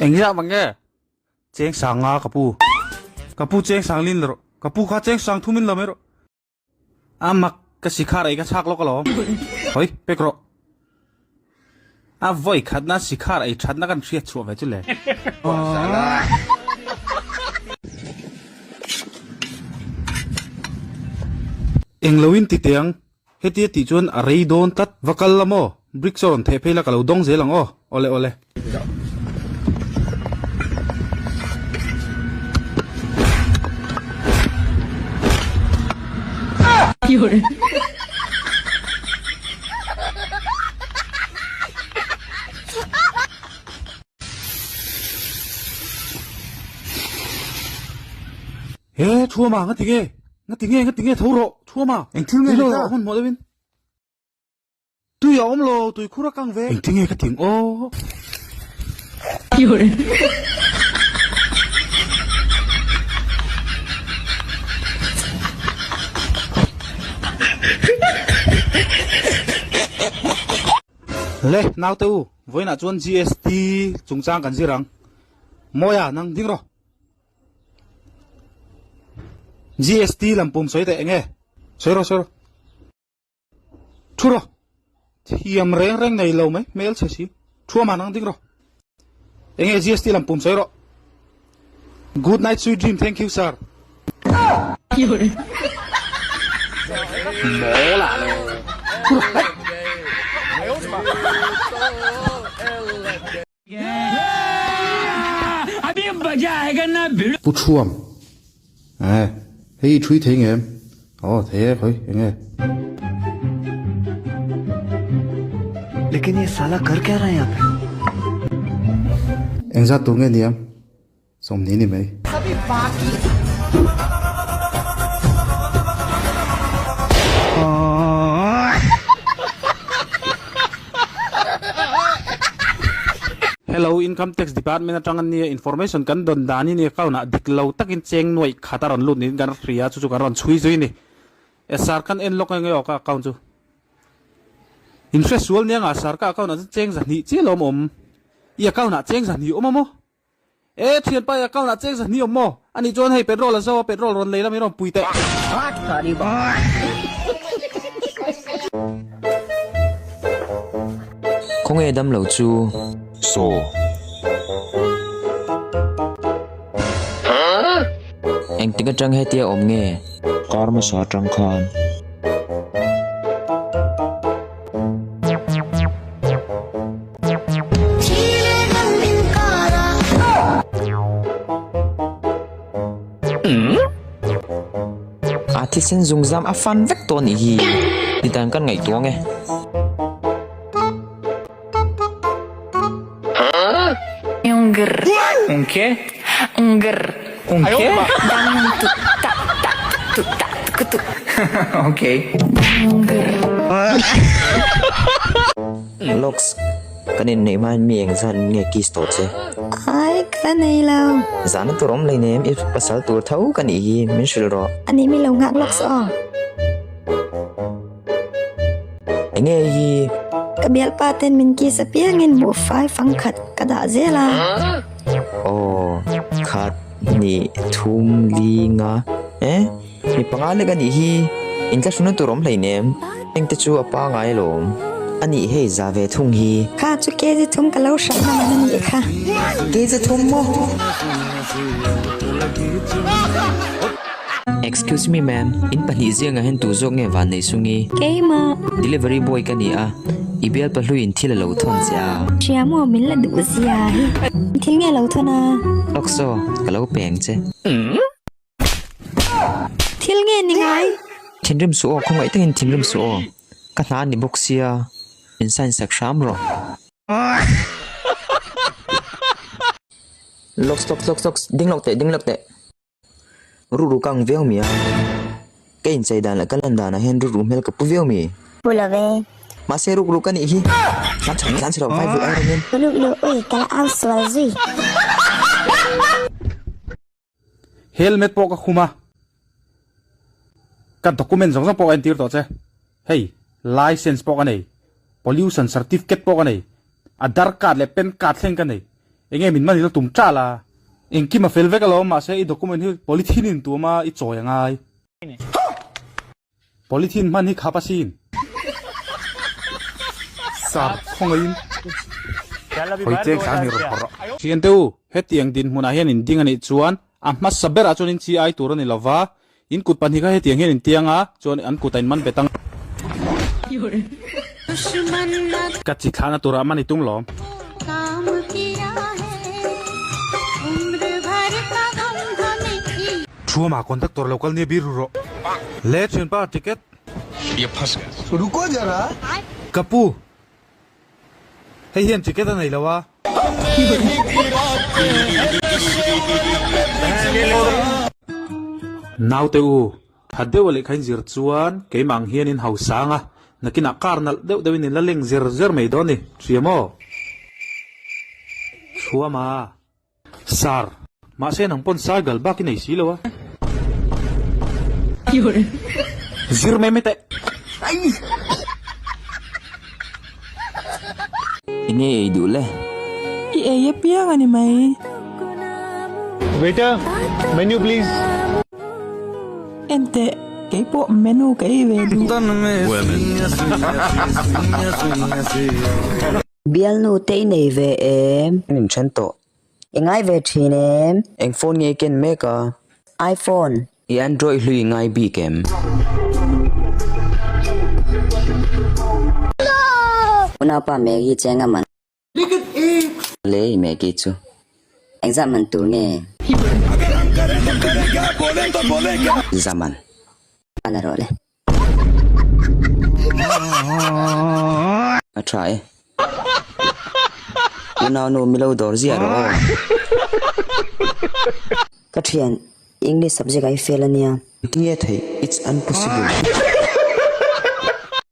Engzah vang nge? Cheng sang nga ka pu. Ka pu cheng sang lin la rawh. Ka pu kha cheng sang thum in la mai rawh. A mak ka sikhar ei ka chhak lawk alawm. Hawi, pek rawh. A vawi khatna sikhar ei thatna kan hriat chhuah ve chu le. Englo in ti teh ang, hetia tih chuan a rei dawn tlat. Va kal la maw? Brick chu a rawn theh phei la ka lo dawng zel ang aw. Awle awle. He Thuama nga ti nge? Nga ti nge nga ti nge tho rawh Thuama. Eng thil nge ni ta? Hmanhmawh deuhin. Tui a awm lo, tui khur a kang ve. Engtin nge ka ting aw? Le, naute u, vawiinah chuan GST chungchang kan zir ang. Mawia, nang ding rawh. GST lampum sawi teh eng nge? Sawi rawh, sawi rawh. Thu rawh. Thiam reng reng nei lo mai, hmel chhe si. Thu a man ang ding rawh. Enge GST lam pum sawi rawh. Good night sweet dream thank you sir. Maw lah le. Thu rawh. Hey. Pu Thuam, Eh, hei i thui thei ngem? Aw, thei e, khawi, eng nge? Lekin ye sala kar kya raha hai yahan pe? Engzat tur nge niang? Sawmhnih ni mai. Hello, Income Tax Department atang an nia, information kan dawn danin i account ah dik lo takin cheng nuaih khat a rawn lut niin kan hria, chu chu kan rawn chhui zui a ni. SR kan en lawk nge nge aw ka account chu. In hre sual nia nga SR ka account ah chuan cheng zahnih chiah lo awm. I account ah cheng zahnih awm a maw? E thianpa i account ah cheng zahnih awm maw? Anih chuan hei petrol a zo a, petrol rawn lei la min rawn pui teh. Khawnge dam lo chu? Saw. Engtik atang hetia awm nge? Kar hmasa atang khan. A thisen zungzam a fan vek tawh anih hi nitan kan ngaihtuah ang e. Locks, kan inneih hmain mi eng zat nge kiss tawh che? Ai, ka nei lo. Zahna tur awm lei nem, i pasal tur tho ka nih hi, min hrilh rawh. A nih mi lo nghak lawk saw aw. Eng nge hi? Ka bialpa ten min kiss apiangin buhfai fang khat ka dah zel a. Aw, khat, hnih, thum, li, nga, eh? Mi panga lek a nih hi, inthlahruna tur awm hleinem, hengte chu a pangai alawm. A nih hei za ve thung hi. Kha chu kg thum ka lo hralh na man a nih kha. Kg thum maw? Excuse me ma'am, in pahnih ziangah hian tu zawk nge van nei sungi? Keimah. Delivery boy ka ni a, i bialpa hluiin thil a lo thawn che a. Hria maw min la duh zia hi. Thil nge lo thawn a? Lawk saw, ka lo peng che. Thil nge ni ngai? Thinrim suh aw, khawngaih takin thinrim suh aw. Ka hna a ni bawk sia, min sign sak hram rawh. Lawks lawks lawks lawks, ding lawk teh, ding lawk teh. Ruru ka ang viau mi a, ka inchei dan leh ka lan danah hian ruru hmel ka pu viau mi. Pu lo ve. Mahse rukru ka nih hi. Tlan chho tlan chho lo vai vui ai rawng in. Rukru ui ka la au sual zui. Helmet pawh ka khum a, ka document zawng zawng pawh ka entir tawh che. Hei license pawh ka nei, pollution certificate pawh ka nei, Aadhar card leh pan card thleng ka nei. Enge min man i la tum ṭal a? Engkim a fel vek alawm, mahse i document hi polythene in tuam a i chawi a ngai. Polythene hman hi khap asin. Sir, khawngaihin hawi cheng thla ni rawn phawrh rawh. Thiante u, hetiang dinhmunah hian in ding a nih chuan a hmasa berah chuan in chi ai tur a ni lova, In kut pahnih kha hetiang hian in tiang a, chuan an kut a in man bet ang. Ka chi thlahna turah man i tum lawm. Thuama conductor lo kal nia bir ru rawh. Le thianpa ticket. Ka pu. Hei hian ticket a nei lo a. Naute u, tha deuh a lehkha in zir chuan keimah ang hian in hausa ang a, nakinah car nalh deuh deuhin in la leng zer zer mai dawn ni, hria maw? Chhuama. Sir, mahse nang pawn cycle bak i nei si lo a. Zir mai mai teh. Enge ei duh le? I ei apiang a ni mai. Waiter, menu please. Enteh, keipawh menu ka ei ve duh. Bialnu te i nei ve em? An inthen tawh. I ngai ve thin em? Eng phone nge i ken mek a? iPhone. I Android hlui i ngai bik em? Unaupa Maggie cheng a man. Le i Maggie chu. Engzah man tur nge? Zaman. A la rawh le. A tha e. Unaunu milo dawr ziah rawh aw. Ka thian, English subject ah i fail a nia. Nge theih, it's unpossible.